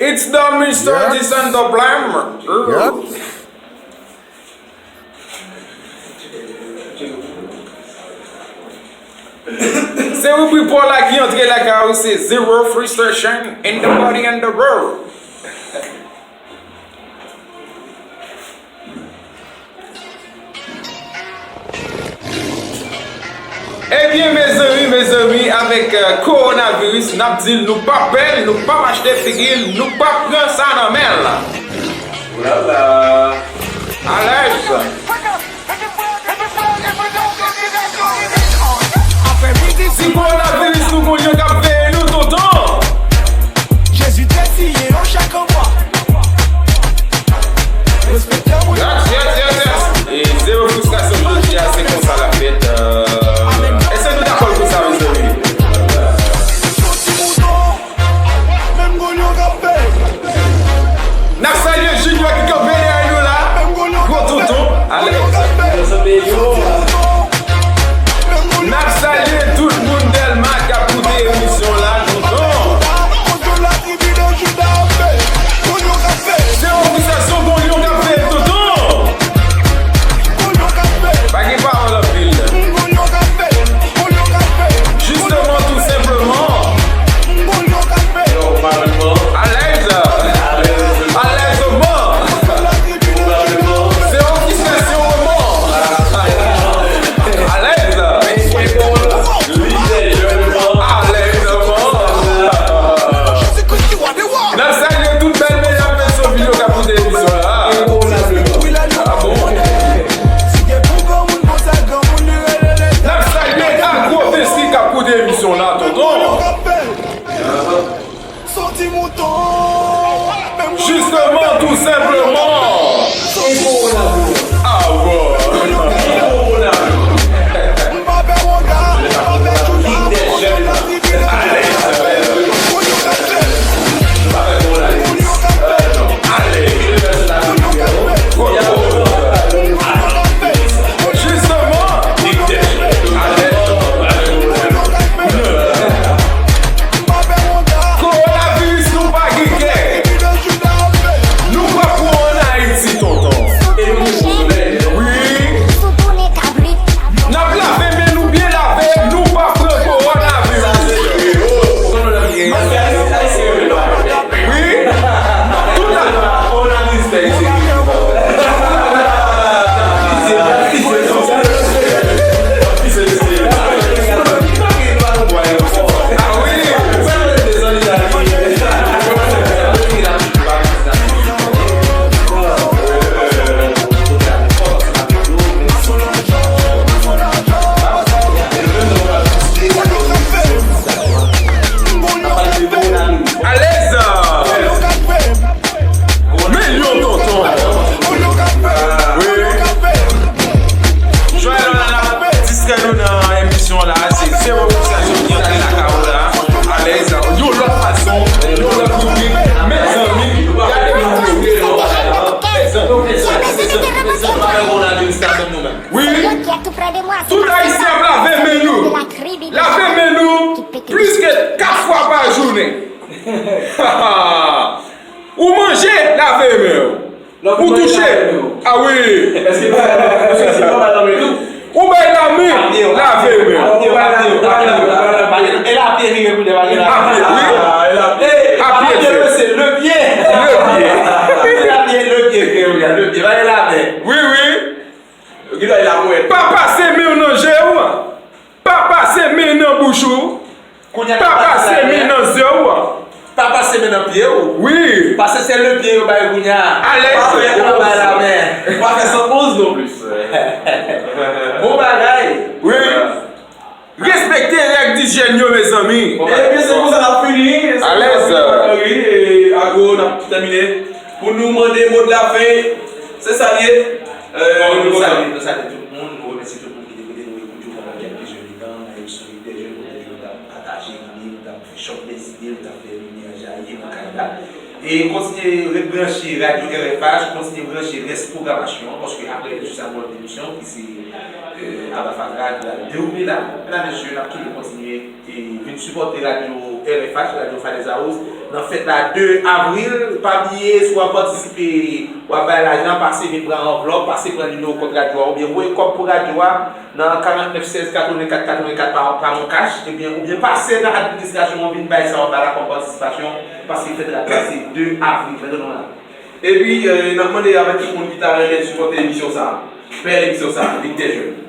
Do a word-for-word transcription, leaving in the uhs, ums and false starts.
It's the Mister Yes. Jason the Blam. Yep. Se ribrik pa w la ki antre lakay ou, se Zero Frustration in the party and the world. Ebyen, mezanmi, mezanmi, avèk, euh, kowonaviris, n ap di l nou p ap pè l, nou p ap achte figi l, nou p ap pran sa nan men l. Olala! Alèz! Si kowonaviris nou gon lyon k ap veye nou, tonton! Jezi te siyen yon chèk an bwa. Respekte mwen. Yes, yes, yes, yes. E Zero Frustration jodi a, se konsa l ap fèt. Euh, èske nou dakò pou sa, mezanmi? Menm gon lyon k ap fè. N ap salye Junior ki kanpe dèyè nou la. Gwo tonton. Alèz. N ap salye tout moun Dèlma k ap koute emisyon la, tonton. Se yon ki sèzon gon lyon k ap fè, tonton. Pa gen pawòl anpil. Jisteman, tou senpleman. Alèz. Alèzman. Se yon ki sèzon, tonton. Alèz. Alèzman. N ap salye tout bèl medam, mesye, video k ap koute emisyon la. Ah bon? N ap salye Agro Vesti k ap koute emisyon la, tonton. Jisteman, tou senpleman. Ah bon. Kowonaviris, nou pa gen kè. Nou pa pran ann Ayiti, tonton. Wi. N ap lave men nou byen lave, nou pa pran kowonaviris. Wi. Tout a... Alèz! Men yon tonton! Wi! Jwè la, n ap distrè nou nan emisyon la, se Zero Frustration ki antre lakay ou la. Alèz, yon lòt fason, yon lòt ribrik, mezanmi, gade nou. Wi! Tout Ayisyen ap lave men nou. Lave men nou plis ke kat fwa pa jounen. Ou manje, lave men w. Ou touche. Ah wi. Ou bay lamen, lave men w. E lapye vire kounye a, pa gen lapye. Apye, wi. Apye, se lepye. Lepye. Se lapye, lepye, lepye, pa gen lapye. Wi, wi. Pa pase men w nan je w. Pa pase men nan bouch ou. Pa pase men nan zye w. Pa pase men nan pye w. Wi. Pase se lepye yo bay kounye a. Alèz. Pa fè, pa bay lamen. Pa fè san onz non plis. Bon bagay. Wi. Respekte règ dijyèn yo, mezanmi. Ebyen, se konsa n ap fini. Alèz. Agro, n ap tèmine. Pou nou mande mo de la fen, se sa l ye. Euh, nou salye, nou salye tout moun, nou remèsye tout moun ki te kote nou, ekoute nou pandan kèk jèn tan, nan emisyon Lidè Jèn, kote nou t ap pataje ide, nou t ap fè chòk dèzide, nou t ap fè limyè jayi nan kay la. E kontinye ret branche radyo R F H, kontinye branche rès pwogramasyon an, paske apre emisyon sa, nou gen lòt emisyon ki se, euh, Aba Fatra ki pral dewoule la. Medam, mesye, n ap toujou kontinye e vin sipòte radyo R F H, radyo Fadèz House. Nan fèt la de avril, pa bliye, si w ap patisipe, w ap bay lajan, pase vin pran anvlòp, pase pran nimewo kont radyo a, oubyen voye kòb pou radyo a nan karant nèf sèz katrevenkat katrevenkat pa, pa Moncash, ebyen, oubyen pase nan administrasyon an vin bay sa w ap bay la kòm patisipasyon, paske fèt radyo a se de avril, mete nou la. Epi, eh, n ap mande avèk tout moun ki ta renmen sipòte emisyon sa a, pè emisyon sa a, Viktè Jèn.